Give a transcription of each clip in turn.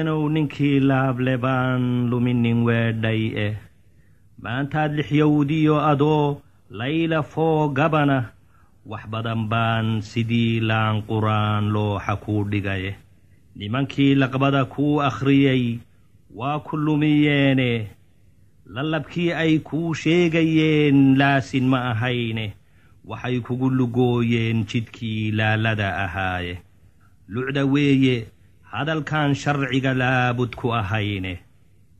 Ow ninkii laable baan luminin weedhay eh, maantaad lixyowdiyo adoo layla foogabana, wax badan baan sidii laan quraan looxa kuu dhigaye. Nimankii laqbada kuu akhriyey waa ku lumiyeene, lalabkii ay kuu sheegayeen laasin ma ahayne, waxay kugu lugooyeen jidkii laalada ahaaye. Lucda weeye hadalkaan sharciga laabud ku ahayne,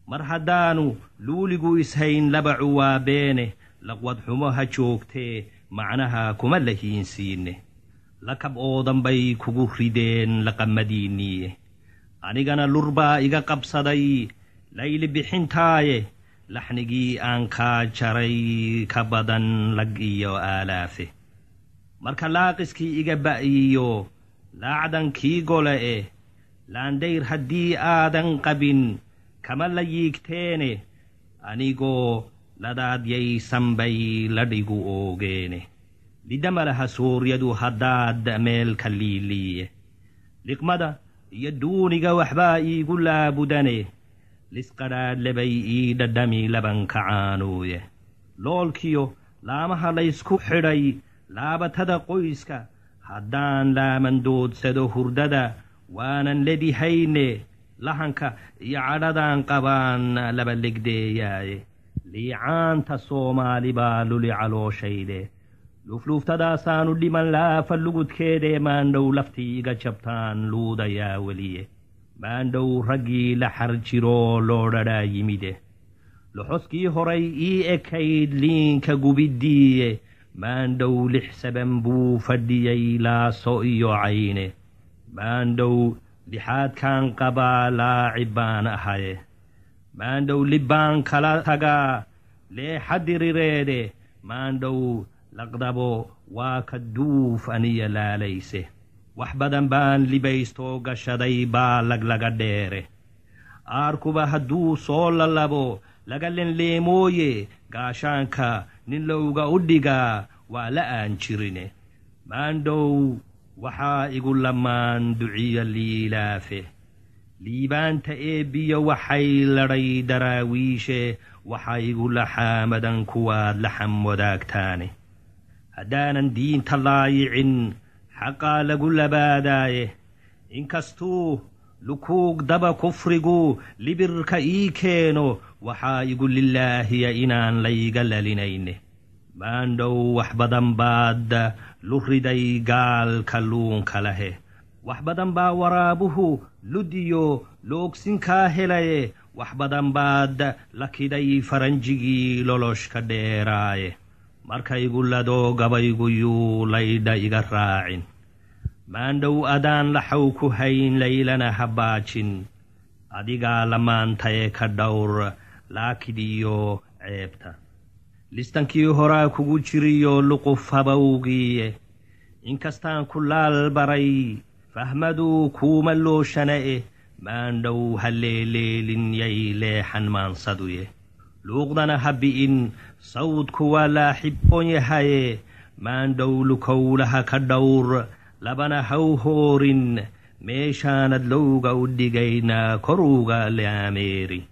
mar haddaanu luuligu ishayn labacu waa beene. Laqwad xumo ha joogtee macnaha kuma lahiinsiine, lakab oodan bay kugu rideen laqamadiinniiye. Anigana lur baa iga qabsaday layli bixintaaye, laxnigii aan kaa jaray ka badan lag iyo aalaafe. Marka laaqiskii iga ba'yiyo laacdankii gole e, laandayr haddii aadan qabin kama la yiigteene, anigoo ladaadyaysan bay ladhigu oogeene. Lidama laha suuryadu haddaad meel ka liiliiye, liqmada iyo duuniga waxbaa iigu laabudane, lisqadhaadhle bay ii dhadhami labanka caanuuye. Loolkiyo laamaha laysku xidhay laabatada qoyska, haddaan laamandoodsado hurdada waanan ledihayne, lahanka iyo cadhadaan qabaan laba legdeeyaaye. Liicaanta Soomaali baa luli calooshayde, luufluuftadaasaanu dhiman laafa lugudkeedee. Maandhow laftii iga jabtaan luudayaa weliye, maandhow raggii la xar jiroo loodhadhaa yimide. Loxoskii horay ii ekayd liinka gubiddiiye, maandhow 6 saban buu fadhiyey laaso iyo cayne. Maandhow lixaadkaan qabaa laacib baan ahaye, maandhow libbaan kala tagaa leexa dirireede. Maandhow laqdabo waa ka duuf aniya laalayse, wax badan baan libaystoo gashaday baa laglaga dheere. Aarkuba hadduu soo lalabo laga lenleemooye, gaashaanka nin lowga u dhigaa waa la aan jirine. Maandhow waxaa igu lamaan duciyo liilaafe, liibaanta eebbiyo waxay ladhay daraawiishe, waxaa igu laxaamadan kuwaad laxam wadaagtaane. Haddaanan diinta laayicin xaqaa lagu labaadaaye, inkastuu lukuug daba kufrigu libirka ii keeno, waxaa igu lilaahiya inaan layga lalinayne. Maandhow wax badan baad lu riday gaalka luunka lahe, wax badan baa waraabuhu ludiyo loogsinkaa helaye, wax badan baad lakiday faranjigii loloshka dheeraaye. Markaygu ladoo gabaygu yuu laydha iga raacin, maandhow adaan laxaw ku hayn laylana ha baajin, adigaa lamaantaye ka dhowr laakidiyo ceebta. Listankii horaa kugu jiriyo luquf habawgiiye, inkastaan ku laal baray fahmaduu kuuma looshana e, maandhow ha leeleelin yay leexan maansaduye. Luuqdana ha bi'in sawdku waa laaxiboon yahaye, maandhow lukowlaha ka dhowr labana haw hoorin, meeshaanad lowga u dhigayna koruuga laameeri.